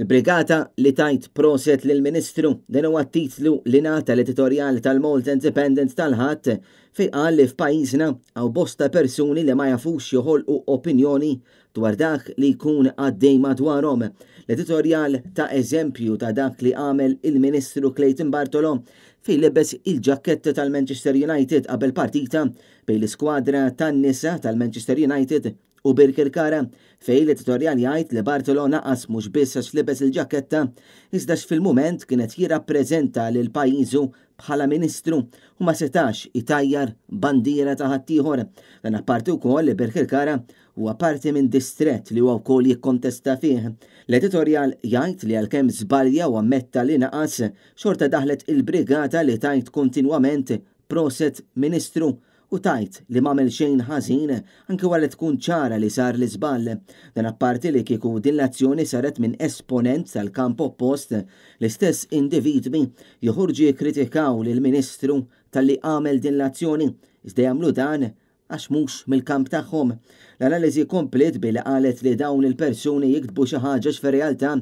Il-Brigata li tgħid proset lill-Ministru, dan huwa t-titlu li ngħata l-editorjal tal-Malta Independent tal-Ħadd fejn qal li f'pajjiżna hawn bosta persuni li ma jafux joħolqu opinjoni dwar dak li jkun għaddej madwarhom. L-editorjal ta eżempju ta' dak li għamel il-Ministru Clayton Bartolo fejn libes il-ġakketta tal-Manchester United qabel partita bejn l-iskwadra tan-nisa tal-Manchester United u Birkirkara, fejn l-editorjal jgħid li Bartolo naqas mhux biss għax libes il-ġakketta, iżda għax fil-mument kien qed jirrappreżenta lil pajjiżu bħala Ministru u ma setax itajjar bandiera ta' ħaddieħor. Dan apparti wkoll li Birkirkara huwa parti minn distrett li huwa wkoll jikkontesta fih. L-editorjal jgħid li għalkemm żbalja u ammetta li naqas, xorta daħlet il-brigata li tgħid kontinwament proset Ministru u tgħid li m'għamel xejn ħażin anki wara li tkun ċara li sar l-iżball. Dan apparti li kieku din l-azzjoni saret minn esponent tal-kamp oppost, l-istess individwi joħorġu jikkritikaw lill-Ministru talli għamel din l-azzjoni, iżda jagħmlu dan għax mhux mill-kamp tagħhom. L-analiżi kompliet billi qalet li dawn il-persuni jiktbu xi ħaġa għax fir-realtà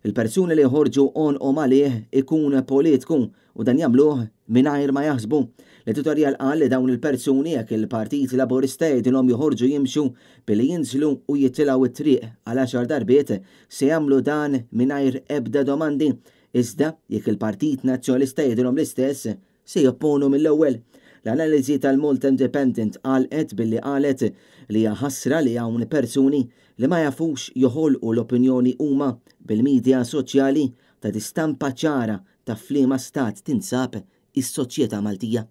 il-persuni li joħorġu għonqhom għalih ikun politku u dan jagħmluh mingħajr ma jaħsbu. L-editorjal qal li dawn il-persuni jekk il-Partit Laburista jgħidilhom joħorġu jimxu billi jinżlu u jitilgħu t-triq għal għaxar darbiet se jagħmlu dan mingħajr ebda domandi. Iżda jekk il-Partit Nazzjonalista jgħidilhom l-istess se jopponu mill-ewwel. L-analiżi tal-Malta Independent għalqet billi qalet li hija ħasra li hawn persuni li ma jafux joħolqu l-opinjoni huma bil-midja soċjali tagħti stampa ċara ta' f'liema stat tinsab is-soċjetà Maltija.